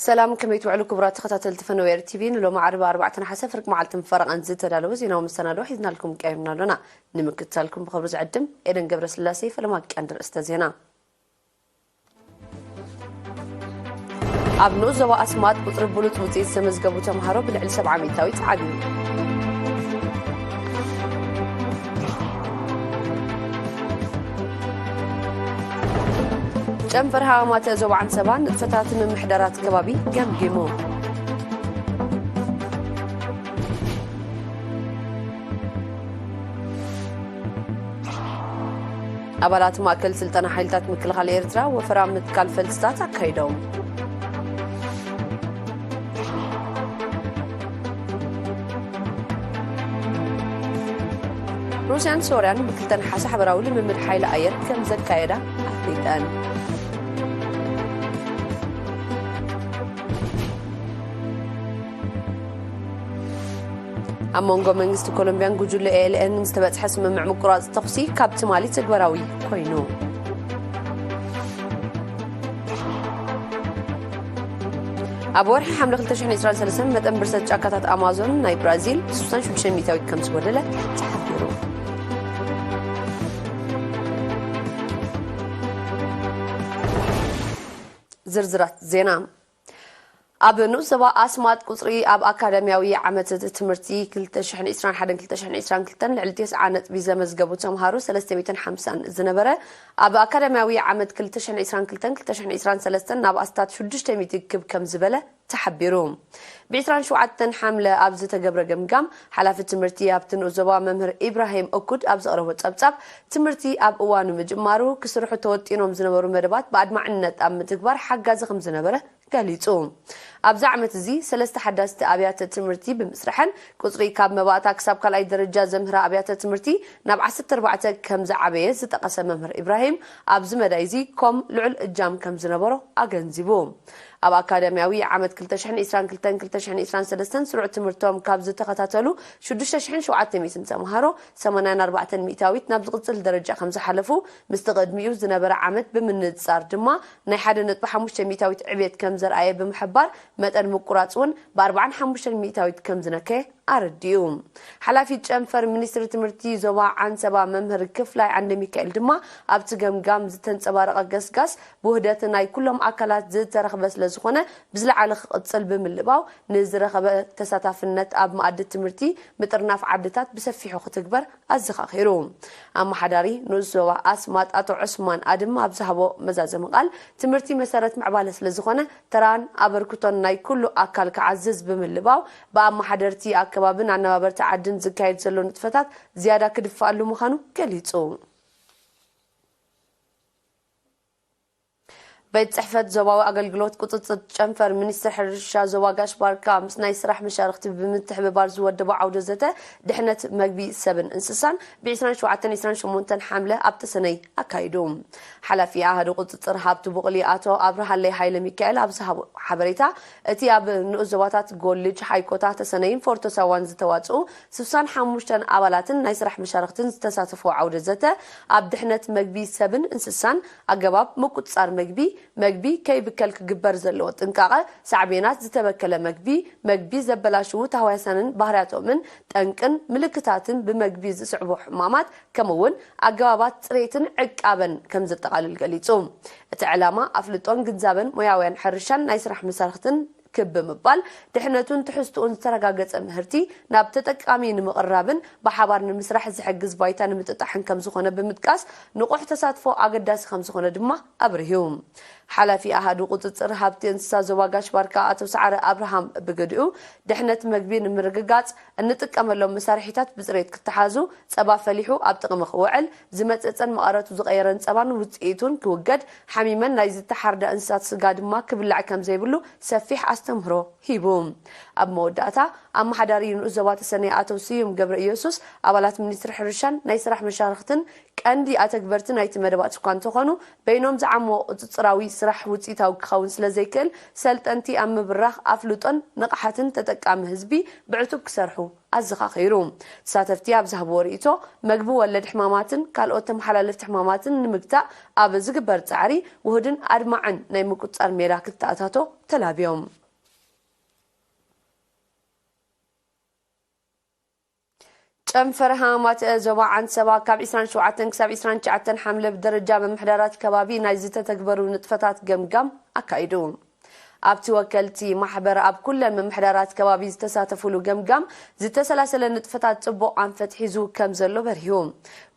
ሰላም፣ ከመይ ትውዕሉ ክቡራት ተኸታተልቲ ፈነወ ኤር ቲቪ? ንሎሚ ዓርቢ ኣርባዕተ ነሓሰ ፍርቂ መዓልትን ፈረቓን ዝተዳለወ ዜናዊ መሰናድኦ ሒዝናልኩም ቀሪብና ኣሎና። ንምክትታልኩም ብኽብሪ ዝዕድም ኤደን ገብረስላሴ፣ ፈለማ ቀንዲ ርእስተ ዜና። ኣብ ንኡስ ዞባ ኣስማጥ ቁጽሪ ብሉጽ ውጽኢት ዝተመዝገቡ ተምሃሮ ብልዕሊ ሰብዓ ሚእታዊት ዓብዩ። ጨንፈር ሃዋማተ ዞባ ዓንሰባ ንጥፈታት ምምሕዳራት ከባቢ ገምጊሙ። ኣባላት ማእከል ስልጠና ሓይልታት ምክልኻል ኤርትራ ወፈራ ምትካል ፈልስታት ኣካይዶም። ሩስያን ሶርያን ብክልተ ነሓሰ ሓበራዊ ልምምድ ሓይሊ ኣየር ከም ዘካየዳ ኣፍሊጠን። ኣብ መንጎ መንግስቲ ኮሎምቢያን ጉጅለ ኤ ኤል ኤንን ዝተበጽሐ ስምምዕ ምቁራጽ ተኹሲ ካብ ትማሊ ተግባራዊ ኮይኑ። ኣብ ወርሒ ሓምለ ክልተ ሽሕን ዕስራን ሰለስተን መጠን ብርሰት ጫካታት ኣማዞን ናይ ብራዚል ስሳን ሽዱሽተ ሚእታዊት ከም ዝጎደለ ተሓቢሩ። ዝርዝራት ዜና። ኣብ ንኡስ ዞባ ኣስማጥ ቁጽሪ ኣብ ኣካዳሚያዊ ዓመት ትምህርቲ ክልተ ሽሕን ዕስራን ሓደን ክልተ ሽሕን ዕስራን ክልተን ልዕሊ ተስዓ ነጥቢ ዘመዝገቡ ተምሃሮ ሰለስተ ሚእትን ሓምሳን ዝነበረ፣ ኣብ ኣካዳሚያዊ ዓመት ክልተ ሽሕን ዕስራን ክልተን ክልተ ሽሕን ዕስራን ሰለስተን ናብ ኣስታት ሽዱሽተ ሚእቲ ክብ ከም ዝበለ ተሓቢሩ። ብ ዕስራን ሸውዓተን ሓምለ ኣብ ዝተገብረ ገምጋም፣ ሓላፊ ትምህርቲ ኣብቲ ንኡስ ዞባ መምህር ኢብራሂም እኩድ ኣብ ዘቕረቦ ጸብጻብ፣ ትምህርቲ ኣብ እዋኑ ምጅማሩ ክስርሑ ተወጢኖም ዝነበሩ መደባት ብኣድማዕነት ኣብ ምትግባር ሓጋዚ ከም ዝነበረ ገሊጹ። ኣብዚ ዓመት እዚ ሰለስተ ሓዳስቲ ኣብያተ ትምህርቲ ብምስርሐን ቁጽሪ ካብ መባእታ ክሳብ ካልኣይ ደረጃ ዘምህራ ኣብያተ ትምህርቲ ናብ ዓሰርተ ኣርባዕተ ከም ዝዓበየ ዝጠቐሰ መምህር ኢብራሂም፣ ኣብዚ መዳይ እዚ ኮም ልዑል እጃም ከም ዝነበሮ ኣገንዚቡ። ኣብ ኣካዳሚያዊ ዓመት ክልተ ሽሕን ዕስራን ክልተን ክልተ ሽሕን ዕስራን ሰለስተን ስሩዕ ትምህርቶም ካብ ዝተኸታተሉ ሽዱሽተ ሽሕን ሸውዓተ ሚእትን ተምሃሮ ሰማንያን ኣርባዕተን ሚእታዊት ናብ ዝቕጽል ደረጃ ከም ዝሓለፉ፣ ምስቲ ቅድሚኡ ዝነበረ ዓመት ብምንጽጻር ድማ ናይ ሓደ ነጥቢ ሓሙሽተ ሚእታዊት ዕብየት ከም ዘርኣየ ብምሕባር፣ መጠን ምቁራጽ እውን ብኣርባዓን ሓሙሽተን ሚእታዊት ከም ዝነከየ ኣረዲኡ። ሓላፊት ጨንፈር ሚኒስትሪ ትምህርቲ ዞባ ዓንሰባ መምህር ክፍላይ ዓንደ ሚካኤል ድማ ኣብቲ ገምጋም ዝተንጸባረቐ ገስጋስ ብውህደት ናይ ኩሎም ኣካላት ዝተረኽበ ስለ ዝኾነ ብዝለዓለ ክቕጽል ብምልባው ንዝረኸበ ተሳታፍነት ኣብ መኣዲ ትምህርቲ ምጥርናፍ ዓድታት ብሰፊሑ ክትግበር ኣዘኻኺሩ። ኣመሓዳሪ ንኡስ ዞባ ኣስማጥ ኣቶ ዑስማን ኣድም ኣብ ዝሃቦ መዛዘሚ ቃል ትምህርቲ መሰረት ምዕባለ ስለ ዝኾነ ተራን ኣበርክቶን ናይ ኩሉ ኣካል ክዓዝዝ ብምልባው፣ ብኣመሓደርቲ ኣከባብን ኣነባበርቲ ዓድን ዝካየድ ዘሎ ንጥፈታት ዝያዳ ክድፋኣሉ ምዃኑ ገሊጹ። ቤት ጽሕፈት ዞባዊ ኣገልግሎት ቁጽጽር ጨንፈር ሚኒስትሪ ሕርሻ ዞባ ጋሽ ባርካ ምስ ናይ ስራሕ መሻርኽቲ ብምትሕብባር ዝወደቦ ዓውደ ዘተ ድሕነት መግቢ ሰብን እንስሳን ብ ዕስራን ሸውዓተን ዕስራን ሸሞንተን ሓምለ ኣብ ተሰነይ ኣካይዱ። ሓላፊ ኣሃዱ ቁጽጽር ሃብቲ ቡቕሊ ኣቶ ኣብርሃለይ ሃይለ ሚካኤል ኣብ ዝሃቦ ሓበሬታ፣ እቲ ኣብ ንኡስ ዞባታት ጎልጅ፣ ሓይኮታ፣ ተሰነይን ፎርቶ ሳዋን ዝተዋጽኡ ስሳን ሓሙሽተን ኣባላትን ናይ ስራሕ መሻርኽትን ዝተሳተፍዎ ዓውደ ዘተ፣ ኣብ ድሕነት መግቢ ሰብን እንስሳን፣ ኣገባብ ምቁጽጻር መግቢ፣ መግቢ ከይብከል ክግበር ዘለዎ ጥንቃቐ፣ ሳዕቤናት ዝተበከለ መግቢ፣ መግቢ ዘበላሽዉ ታህዋሳንን ባህርያቶምን፣ ጠንቅን ምልክታትን ብመግቢ ዝስዕቡ ሕማማት፣ ከምኡ'ውን ኣገባባት ጽሬትን ዕቃበን ከም ዘጠቓልል ገሊጹ። እቲ ዕላማ ኣፍልጦን ግንዛበን ሞያውያን ሕርሻን ናይ ስራሕ መሳርሕትን ክብ ብምባል፣ ድሕነቱን ትሕዝትኡን ዝተረጋገጸ ምህርቲ ናብ ተጠቃሚ ንምቕራብን ብሓባር ንምስራሕ ዝሕግዝ ባይታ ንምጥጣሕን ከም ዝኾነ ብምጥቃስ፣ ንቑሕ ተሳትፎ ኣገዳሲ ከም ዝኾነ ድማ ኣብሪሁ። ሓላፊ ኣሃዱ ቁጽጽር ሃብቲ እንስሳ ዞባ ጋሽ ባርካ ኣቶ ሰዓረ ኣብርሃም ብገዲኡ፣ ድሕነት መግቢ ንምርግጋጽ እንጥቀመሎም መሳርሒታት ብጽሬት ክተሓዙ፣ ጸባ ፈሊሑ ኣብ ጥቕሚ ክውዕል፣ ዝመጸጸን መቐረቱ ዝቐየረን ጸባን ውጽኢቱን ክውገድ፣ ሓሚመን ናይ ዝተሓርዳ እንስሳት ስጋ ድማ ክብላዕ ከም ዘይብሉ ሰፊሕ ኣስተምህሮ ሂቡ። ኣብ መወዳእታ፣ ኣመሓዳሪ ንኡስ ዞባ ተሰነይ ኣቶ ስዩም ገብረ ኢየሱስ፣ ኣባላት ሚኒስትሪ ሕርሻን ናይ ስራሕ መሻርኽትን ቀንዲ ኣተግበርቲ ናይቲ መደባት እኳ እንተኾኑ፣ በይኖም ዝዓምዎ ቁጽጽራዊ ስራሕ ውፅኢታዊ ክኸውን ስለ ዘይክእል፣ ሰልጠንቲ ኣብ ምብራኽ ኣፍልጦን ንቕሓትን ተጠቃሚ ህዝቢ ብዕቱብ ክሰርሑ ኣዘኻኺሩ። ተሳተፍቲ ኣብ ዝሃብዎ ርእይቶ፣ መግቢ ወለድ ሕማማትን ካልኦት ተመሓላለፍቲ ሕማማትን ንምግታእ ኣብ ዝግበር ጻዕሪ ውሁድን ኣድማዕን ናይ ምቁጽጻር ሜላ ክተኣታቶ ተላብዮም። ጨንፈር ሃማማተ ዞባ ዓንሰባ ካብ ዕስራን ሸውዓተን ክሳብ ዕስራን ትሽዓተን ሓምለ ብደረጃ ምምሕዳራት ከባቢ ናይ ዝተተግበሩ ንጥፈታት ገምጋም ኣካይዱ። ኣብቲ ወከልቲ ማሕበር ኣብ ኩለን ምምሕዳራት ከባቢ ዝተሳተፉሉ ገምጋም ዝተሰላሰለ ንጥፈታት ጽቡቕ ኣንፈት ሒዙ ከም ዘሎ በሪሁ።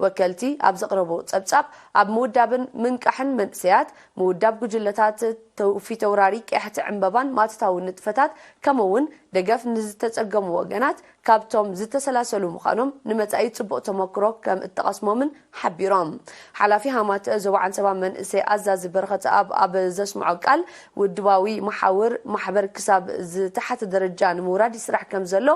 ወከልቲ ኣብ ዘቕረቦ ጸብጻብ ኣብ ምውዳብን ምንቃሕን መንእሰያት፣ ምውዳብ ጉጅለታት ተውፊተ ውራሪ ቀያሕቲ ዕምበባን ማትታዊ ንጥፈታት ከምኡ እውን ደገፍ ንዝተጸገሙ ወገናት ካብቶም ዝተሰላሰሉ ምዃኖም ንመጻኢ ጽቡቕ ተመክሮ ከም እተቐስሞምን ሓቢሮም። ሓላፊ ሃማተ ዞባ ዓንሰባ መንእሰይ ኣዛዚ በረኸት ኣብ ኣብ ዘስምዖ ቃል ውድባዊ መሓውር ማሕበር ክሳብ ዝተሓተ ደረጃ ንምውራድ ይስራሕ ከም ዘሎ፣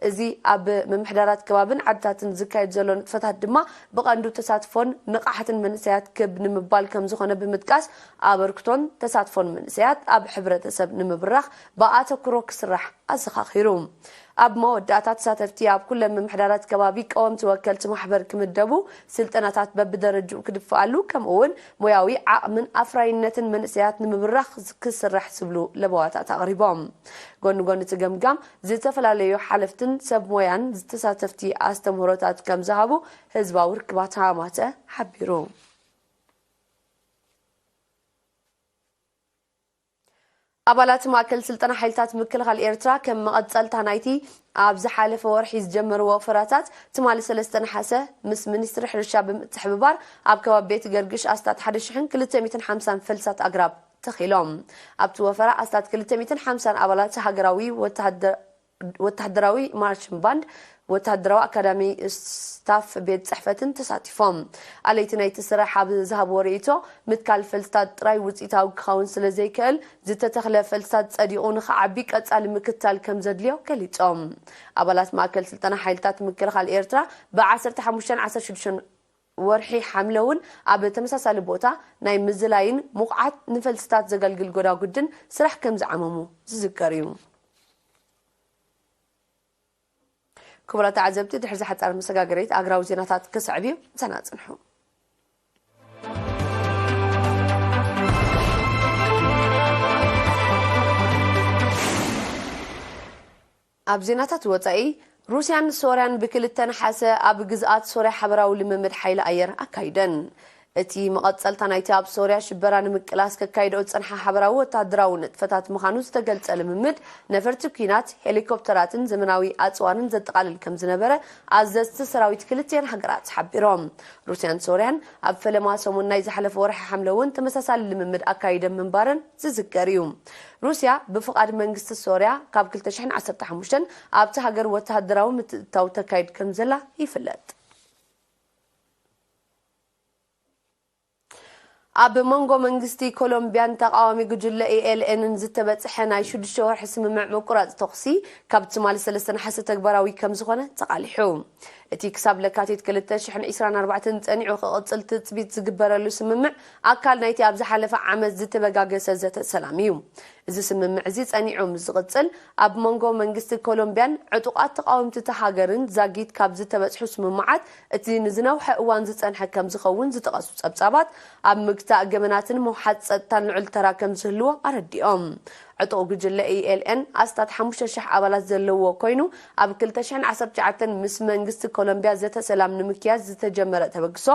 እዚ ኣብ ምምሕዳራት ከባብን ዓድታትን ዝካየድ ዘሎ ንጥፈታት ድማ ብቐንዱ ተሳትፎን ንቕሓትን መንእሰያት ክብ ንምባል ከም ዝኾነ ብምጥቃስ ኣበርክቶን ተሳትፎን መንእሰያት ኣብ ሕብረተሰብ ንምብራኽ ብኣተኩሮ ክስራሕ ኣዘኻኺሩ። ኣብ መወዳእታ ተሳተፍቲ ኣብ ኩለን ምምሕዳራት ከባቢ ቀወምቲ ወከልቲ ማሕበር ክምደቡ፣ ስልጠናታት በብደረጅኡ ክድፍኣሉ ከምኡ እውን ሞያዊ ዓቕምን ኣፍራይነትን መንእሰያት ንምብራኽ ክስራሕ ዝብሉ ለበዋታት ኣቕሪቦም። ጎኒ ጎኒ እቲ ገምጋም ዝተፈላለዩ ሓለፍትን ሰብ ሞያን ዝተሳተፍቲ ኣስተምህሮታት ከም ዝሃቡ ህዝባዊ ርክባት ሃማተ ሓቢሩ። ኣባላት ማእከል ስልጠና ሓይልታት ምክልኻል ኤርትራ ከም መቐጸልታ ናይቲ ኣብ ዝሓለፈ ወርሒ ዝጀመርዎ ወፈራታት ትማሊ ሰለስተ ነሓሰ ምስ ሚኒስትሪ ሕርሻ ብምትሕብባር ኣብ ከባቢ ቤት ገርግሽ ኣስታት ሓደ ሽሕን ክልተ ሚእትን ሓምሳን ፈልሳት ኣግራብ ተኺሎም። ኣብቲ ወፈራ ኣስታት ክልተ ሚእትን ሓምሳን ኣባላት ሃገራዊ ወተሃደ- ወተሃደራዊ ማርችን ባንድ፣ ወተሃደራዊ ኣካዳሚ፣ ስታፍ ቤት ጽሕፈትን ተሳቲፎም። ኣለይቲ ናይቲ ስራሕ ኣብ ዝሃብዎ ርእይቶ፣ ምትካል ፈልስታት ጥራይ ውጽኢታዊ ክኸውን ስለ ዘይክእል፣ ዝተተኽለ ፈልስታት ጸዲቑ ንኽዓቢ ቀጻሊ ምክትታል ከም ዘድልዮ ገሊጾም። ኣባላት ማእከል ስልጠና ሓይልታት ምክልኻል ኤርትራ ብ ዓሰርተ ሓሙሽተን ዓሰርተ ሽዱሽተን ወርሒ ሓምለ እውን ኣብ ተመሳሳሊ ቦታ ናይ ምዝላይን ምኹዓት ንፈልስታት ዘገልግል ጎዳጉድን ስራሕ ከም ዝዓመሙ ዝዝከር እዩ። ክቡራት ተዓዘብቲ፣ ድሕሪ ዝሓጻር መሰጋገሪት ኣግራዊ ዜናታት ክስዕብ እዩ። ምሳና ጽንሑ። ኣብ ዜናታት ወጻኢ፣ ሩስያን ሶርያን ብክልተ ነሓሰ ኣብ ግዝኣት ሶርያ ሓበራዊ ልምምድ ሓይሊ ኣየር ኣካይደን። እቲ መቐጸልታ ናይቲ ኣብ ሶርያ ሽበራ ንምቅላስ ከካይደኦ ዝጸንሓ ሓበራዊ ወተሃደራዊ ንጥፈታት ምዃኑ ዝተገልጸ ልምምድ፣ ነፈርቲ ኲናት፣ ሄሊኮፕተራትን ዘመናዊ ኣጽዋርን ዘጠቓልል ከም ዝነበረ ኣዘዝቲ ሰራዊት ክልቲኤን ሃገራት ሓቢሮም። ሩስያን ሶርያን ኣብ ፈለማ ሰሙን ናይ ዝሓለፈ ወርሒ ሓምለ እውን ተመሳሳሊ ልምምድ ኣካይደን ምንባረን ዝዝከር እዩ። ሩስያ ብፍቓድ መንግስቲ ሶርያ ካብ ክልተ ሽሕን ዓሰርተ ሓሙሽተን ኣብቲ ሃገር ወተሃደራዊ ምትእትታው ተካይድ ከም ዘላ ይፍለጥ። ኣብ መንጎ መንግስቲ ኮሎምቢያን ተቃዋሚ ጉጅለ ኤ ኤል ኤንን ዝተበጽሐ ናይ ሽዱሽተ ወርሒ ስምምዕ ምቁራጽ ተኹሲ ካብ ትማሊ ሰለስተ ነሓሰ ተግባራዊ ከም ዝኾነ ተቓሊሑ። እቲ ክሳብ ለካቲት ክልተ ሽሕን ዕስራን ኣርባዕተን ጸኒዑ ክቕጽል ትጽቢት ዝግበረሉ ስምምዕ ኣካል ናይቲ ኣብ ዝሓለፈ ዓመት ዝተበጋገሰ ዘተ ሰላም እዩ። እዚ ስምምዕ እዚ ጸኒዑ ምስ ዝቕጽል፣ ኣብ መንጎ መንግስቲ ኮሎምቢያን ዕጡቓት ተቓወምቲ እታ ሃገርን ዛጊት ካብ ዝተበጽሑ ስምምዓት እቲ ንዝነውሐ እዋን ዝጸንሐ ከም ዝኸውን ዝጠቐሱ ጸብጻባት፣ ኣብ ምግታእ ገበናትን ምውሓድ ጸጥታን ልዑል ተራ ከም ዝህልዎ ኣረዲኦም። ዕጡቕ ጉጅለ ኢ ኤል ኤን ኣስታት ሓሙሽተ ሽሕ ኣባላት ዘለዎ ኮይኑ፣ ኣብ ክልተ ሽሕን ዓሰርተ ትሽዓተን ምስ መንግስቲ ኮሎምቢያ ዘተ ሰላም ንምክያድ ዝተጀመረ ተበግሶ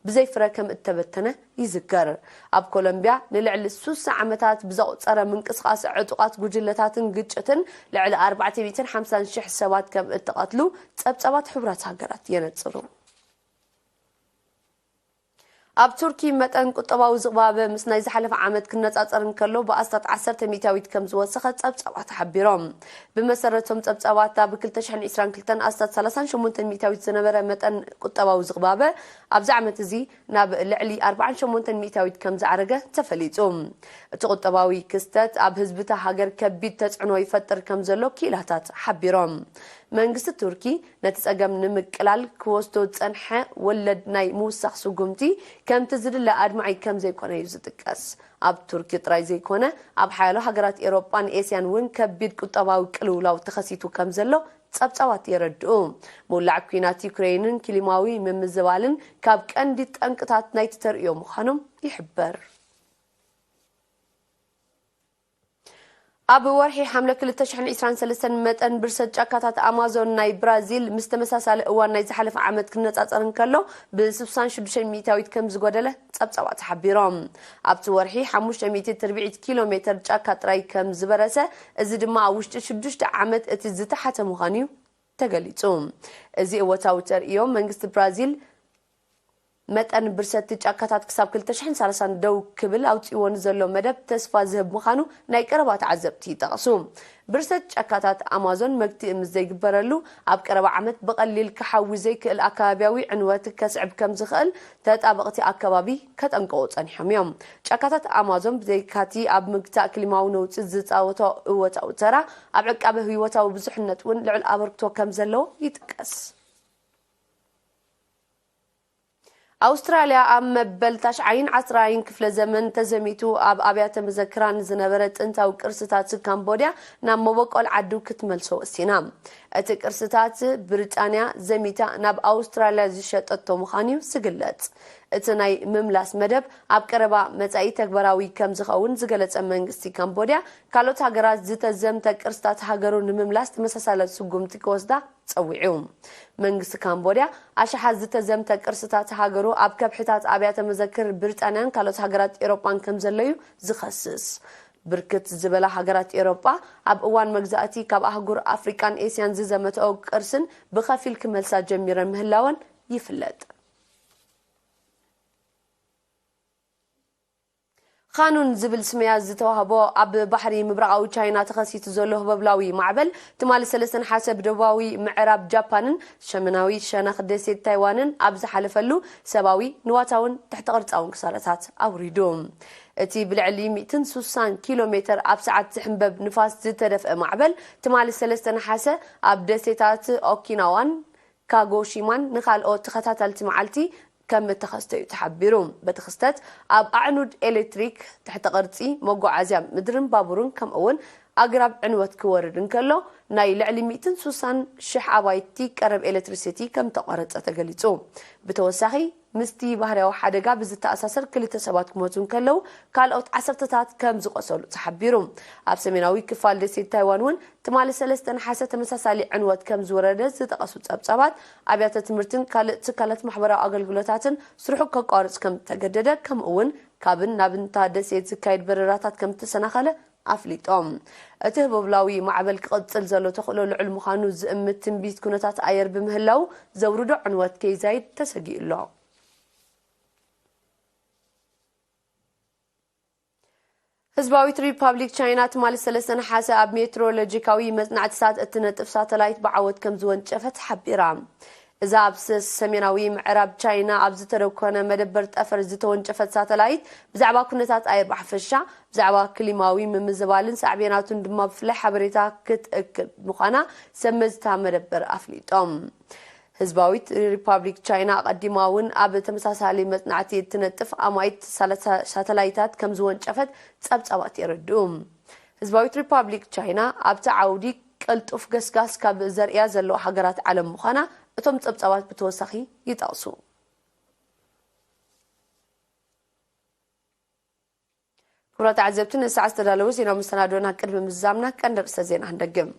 ብዘይ ፍረ ከም እተበተነ ይዝከር። ኣብ ኮሎምቢያ ንልዕሊ ስሳ ዓመታት ብዘቑጸረ ምንቅስቓስ ዕጡቓት ጉጅለታትን ግጭትን ልዕሊ ኣርባዕተ ሚእትን ሓምሳን ሽሕ ሰባት ከም እተቐትሉ ጸብጻባት ሕቡራት ሃገራት የነጽሩ። ኣብ ቱርኪ መጠን ቁጠባዊ ዝቕባበ ምስ ናይ ዝሓለፈ ዓመት ክነጻጸር እንከሎ ብኣስታት ዓሰርተ ሚእታዊት ከም ዝወሰኸ ጸብጻባት ሓቢሮም። ብመሰረቶም ጸብጻባት ኣብ ክልተ ሽሕን ዕስራን ክልተን ኣስታት ሰላሳን ሸሞንተን ሚእታዊት ዝነበረ መጠን ቁጠባዊ ዝቕባበ ኣብዚ ዓመት እዚ ናብ ልዕሊ ኣርባዓን ሸሞንተን ሚእታዊት ከም ዝዓረገ ተፈሊጡ። እቲ ቁጠባዊ ክስተት ኣብ ህዝቢ እታ ሃገር ከቢድ ተጽዕኖ ይፈጥር ከም ዘሎ ክኢላታት ሓቢሮም። መንግስቲ ቱርኪ ነቲ ጸገም ንምቅላል ክወስዶ ዝጸንሐ ወለድ ናይ ምውሳኽ ስጉምቲ ከምቲ ዝድለ ኣድማዒ ከም ዘይኮነ እዩ ዝጥቀስ። ኣብ ቱርኪ ጥራይ ዘይኮነ፣ ኣብ ሓያሎ ሃገራት ኤውሮጳን ኤስያን እውን ከቢድ ቁጠባዊ ቅልውላው ተኸሲቱ ከም ዘሎ ጸብጻባት የረድኡ። ምውላዕ ኲናት ዩክሬይንን ክሊማዊ ምምዝባልን ካብ ቀንዲ ጠንቅታት ናይቲ ተርእዮ ምዃኖም ይሕበር። ኣብ ወርሒ ሓምለ ክልተ ሽሕን ዕስራን ሰለስተን መጠን ብርሰት ጫካታት ኣማዞን ናይ ብራዚል ምስ ተመሳሳሊ እዋን ናይ ዝሓለፈ ዓመት ክነጻጸር እንከሎ ብ ስሳን ሽዱሽተ ሚእታዊት ከም ዝጎደለ ጸብጻባት ሓቢሮም። ኣብቲ ወርሒ ሓሙሽተ ሚእቲ ትርብዒት ኪሎ ሜተር ጫካ ጥራይ ከም ዝበረሰ፣ እዚ ድማ ኣብ ውሽጢ ሽዱሽተ ዓመት እቲ ዝተሓተ ምዃኑ እዩ ተገሊጹ። እዚ እወታዊ ተርእዮ መንግስቲ ብራዚል መጠን ብርሰት ጫካታት ክሳብ ክልተ ሽሕን ሰላሳን ደው ክብል ኣውጺእዎ ንዘሎ መደብ ተስፋ ዝህብ ምዃኑ ናይ ቀረባ ተዓዘብቲ ይጠቕሱ። ብርሰት ጫካታት ኣማዞን መግትኢ ምስ ዘይግበረሉ፣ ኣብ ቀረባ ዓመት ብቐሊል ክሓዊ ዘይክእል ኣከባቢያዊ ዕንወት ከስዕብ ከም ዝኽእል ተጣበቕቲ ኣከባቢ ከጠንቅቑ ጸኒሖም እዮም። ጫካታት ኣማዞን ብዘይካቲ ኣብ ምግታእ ክሊማዊ ነውጺ ዝጻወቶ እወታዊ ተራ፣ ኣብ ዕቃበ ህይወታዊ ብዙሕነት እውን ልዑል ኣበርክቶ ከም ዘለዎ ይጥቀስ። ኣውስትራልያ ኣብ መበል ታሽዓይን ዓስራይን ክፍለ ዘመን ተዘሚቱ ኣብ ኣብያተ መዘክራ ንዝነበረ ጥንታዊ ቅርስታት ካምቦድያ ናብ መበቆል ዓዱ ክትመልሶ ወሲና። እቲ ቅርስታት ብሪጣንያ ዘሚታ ናብ ኣውስትራልያ ዝሸጠቶ ምዃኑ እዩ ዝግለጽ። እቲ ናይ ምምላስ መደብ ኣብ ቀረባ መጻኢ ተግባራዊ ከም ዝኸውን ዝገለጸ መንግስቲ ካምቦድያ፣ ካልኦት ሃገራት ዝተዘምተ ቅርስታት ሃገሩ ንምምላስ ተመሳሳሊ ስጉምቲ ክወስዳ ጸዊዑ። መንግስቲ ካምቦድያ ኣሽሓት ዝተዘምተ ቅርስታት ሃገሩ ኣብ ከብሕታት ኣብያተ መዘክር ብሪጣንያን ካልኦት ሃገራት ኤውሮጳን ከም ዘለዩ ዝኸስስ። ብርክት ዝበላ ሃገራት ኤውሮጳ ኣብ እዋን መግዛእቲ ካብ ኣህጉር ኣፍሪቃን ኤስያን ዝዘመተኦ ቅርስን ብኸፊል ክመልሳ ጀሚረን ምህላወን ይፍለጥ። ኻኑን ዝብል ስምያ ዝተዋህቦ ኣብ ባሕሪ ምብራቓዊ ቻይና ተኸሲቱ ዘሎ ህቦብላዊ ማዕበል ትማሊ ሰለስተ ነሓሰ ብደቡባዊ ምዕራብ ጃፓንን ሰሜናዊ ሸነኽ ደሴት ታይዋንን ኣብ ዝሓለፈሉ ሰብኣዊ ንዋታውን ትሕተ ቅርጻውን ክሳራታት ኣውሪዱ። እቲ ብልዕሊ ሚእትን ስሳን ኪሎ ሜተር ኣብ ሰዓት ዝሕንበብ ንፋስ ዝተደፍአ ማዕበል ትማሊ ሰለስተ ነሓሰ ኣብ ደሴታት ኦኪናዋን ካጎሺማን ንኻልኦት ተኸታተልቲ መዓልቲ ከም እተኸስተ እዩ ተሓቢሩ። በቲ ክስተት ኣብ ኣዕኑድ ኤሌክትሪክ፣ ትሕተ ቅርጺ፣ መጓዓዝያ ምድርን ባቡርን ከምኡ እውን ኣግራብ ዕንወት ክወርድ እንከሎ፣ ናይ ልዕሊ ሚእትን ስሳን ሽሕ ኣባይቲ ቀረብ ኤሌክትሪሲቲ ከም ተቋረጸ ተገሊጹ። ብተወሳኺ፣ ምስቲ ባህርያዊ ሓደጋ ብዝተኣሳሰር ክልተ ሰባት ክሞቱ እንከለዉ፣ ካልኦት ዓሰርተታት ከም ዝቆሰሉ ተሓቢሩ። ኣብ ሰሜናዊ ክፋል ደሴት ታይዋን እውን ትማሊ ሰለስተ ነሓሰ ተመሳሳሊ ዕንወት ከም ዝወረደ ዝጠቐሱ ጸብጻባት፣ ኣብያተ ትምህርትን ካልእ ትካላት ማሕበራዊ ኣገልግሎታትን ስርሑ ከቋርጽ ከም እተገደደ፣ ከምኡ እውን ካብን ናብን እታ ደሴት ዝካየድ በረራታት ከም እተሰናኸለ ኣፍሊጦም። እቲ ህቦብላዊ ማዕበል ክቕጽል ዘሎ ተኽእሎ ልዑል ምዃኑ ዝእምት ትንቢት ኩነታት ኣየር ብምህላው፣ ዘውርዶ ዕንወት ከይዛይድ ተሰጊኡ ኣሎ። ህዝባዊት ሪፓብሊክ ቻይና ትማሊ ሰለስተ ነሓሰ ኣብ ሜትሮሎጂካዊ መጽናዕትታት እትነጥፍ ሳተላይት ብዓወት ከም ዝወንጨፈት ሓቢራ። እዛ ኣብ ሰ-፣ ሰሜናዊ ምዕራብ ቻይና ኣብ ዝተደኮነ መደበር ጠፈር ዝተወንጨፈት ሳተላይት ብዛዕባ ኩነታት ኣየር ብሓፈሻ፣ ብዛዕባ ክሊማዊ ምምዝባልን ሳዕቤናቱን ድማ ብፍላይ ሓበሬታ ክትእክብ ምዃና ሰመዝታ መደበር ኣፍሊጦም። ህዝባዊት ሪፓብሊክ ቻይና ኣቐዲማ እውን ኣብ ተመሳሳሊ መጽናዕቲ እትነጥፍ ኣማኢት ሳተላይታት ከም ዝወንጨፈት ጸብጻባት የረድኡ። ህዝባዊት ሪፓብሊክ ቻይና ኣብቲ ዓውዲ ቅልጡፍ ገስጋስ ካብ ዘርእያ ዘለዋ ሃገራት ዓለም ምዃና እቶም ጸብጻባት ብተወሳኺ ይጠቕሱ። ክቡራት ተዓዘብቲ፣ ንሰዓት ዝተዳለወ ዜናዊ መሰናዶና ቅድሚ ምዝዛምና ቀንዲ ርእሰ ዜና ክንደግም።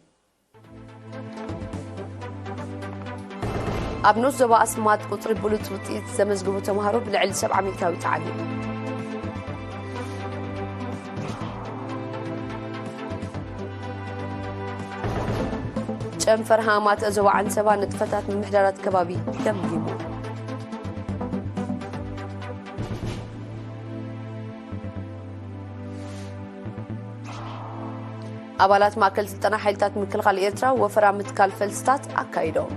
ኣብ ንኡስ ዞባ ኣስማጥ ቁጽሪ ብሉጽ ውጽኢት ዘመዝግቡ ተምሃሮ ብልዕሊ ሰብዓ ሚእታዊት ዓብዩ። ጨንፈር ሃማት ዞባ ዓንሰባ ንጥፈታት ምምሕዳራት ከባቢ ገምጊሙ። ኣባላት ማእከል ስልጠና ሓይልታት ምክልኻል ኤርትራ ወፈራ ምትካል ፈልስታት ኣካይዶም።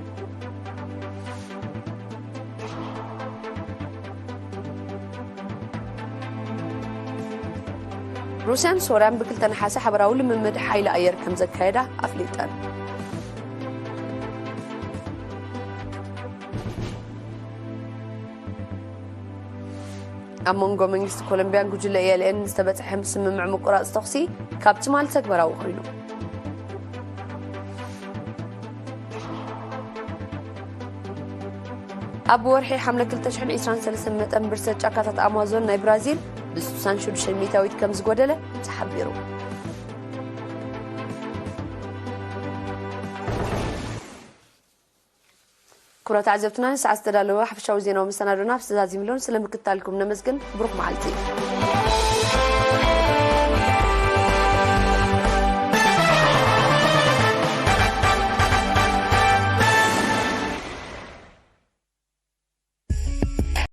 ሩስያን ሶርያን ብክልተ ነሓሰ ሓበራዊ ልምምድ ሓይሊ ኣየር ከም ዘካየዳ ኣፍሊጠን። ኣብ መንጎ መንግስቲ ኮሎምቢያን ጉጅለ E L N ዝተበጽሐ ስምምዕ ምቁራጽ ተኹሲ ካብ ትማል ተግባራዊ ኮይኑ። ኣብ ወርሒ ሓምለ ክልተ ሽሕን ዕስራን ሰለስተን መጠን ብርሰት ጫካታት ኣማዞን ናይ ብራዚል ብ ስሳን ሽዱሽተ ሚእታዊት ከም ዝጎደለ ተሓቢሩ። ክቡራት ተዓዘብትና፣ ንሰዓት ዝተዳለወ ሓፈሻዊ ዜናዊ መሰናዶና ኣብ ዝተዛዚምሎን ስለ ምክትታልኩም ነመስግን። ብሩኽ መዓልቲ።